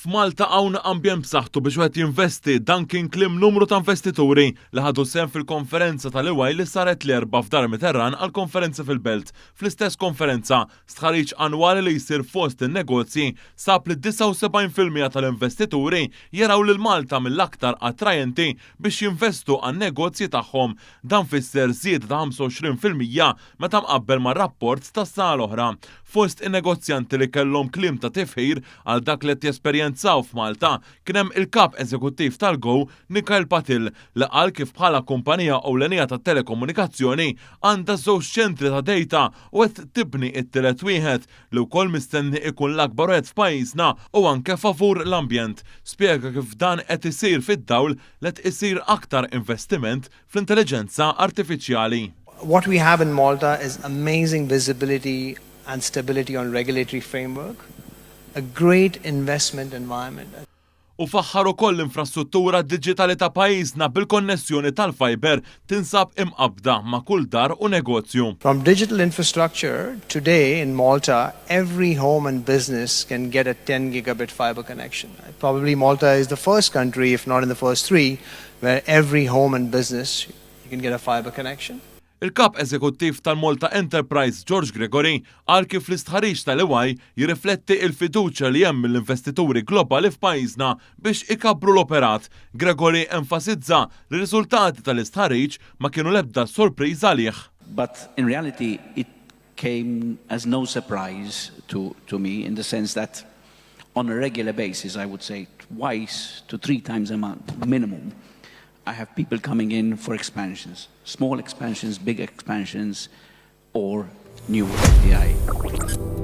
F'Malta hawn ambjent b'saħħtu biex wieħed jinvesti, dan kien kliem numru ta' investituri li ħadu sehem fil-konferenza tal-EY li saret l-Erbgħa f'Dar Mitterrand għall-konferenzi fil-Belt. Fl-istess konferenza, stħarriġ annwali li jsir fost in-negozji sab li 79% tal-investituri jaraw lil Malta mill-aktar attrajenti biex jinvestu għan-negozji tagħhom. Dan fisser żieda ta' 25% meta mqabbel mar-rapport tas-sena l-oħra. Fost in-negozjanti li kellhom kliem ta' tifħir għal dak li qed jesperjenzaw f'Malta kien hemm il-Kap Eżekuttiv tal-Go, Mikael Patil, li qal kif bħala kumpanija ewlenija tat-telekomunikazzjoni għandha żewġ ċentri ta' data u qed tibni t-tielet wieħed li wkoll mistenni ikun l-akbar wieħed f'pajjiżna u anke favur l-ambjent. Spjega kif dan qed isir fid-dawl li qed isir aktar investiment fl-intelliġenza artifiċjali. What we have in Malta is amazing visibility and stability on regulatory framework, a great investment environment. U faħħar ukoll l-infrastruttura diġitali ta' pajjiżna bil-konnessjoni tal-fiber tinsab imqabbda ma' kull dar u negozju. From digital infrastructure, today in Malta, every home and business can get a 10 gigabit fiber connection. Probably Malta is the first country, if not in the first three, where every home and business you can get a fiber connection. Il-Kap Eżekuttiv tal-Malta Enterprise George Gregory qal kif l-istħarriġ tal-EY jirrifletti l-fiduċja li hemm mill-investituri globali f'pajjiżna biex ikabbru l-operat. Gregory enfasizza li r-riżultati tal-istħarriġ ma kienu l-ebda sorpriża għalih. But in reality it came as no surprise to, to me in the sense that on a regular basis, I would say twice to three times a month minimum, I have people coming in for expansions, small expansions, big expansions, or new FDI.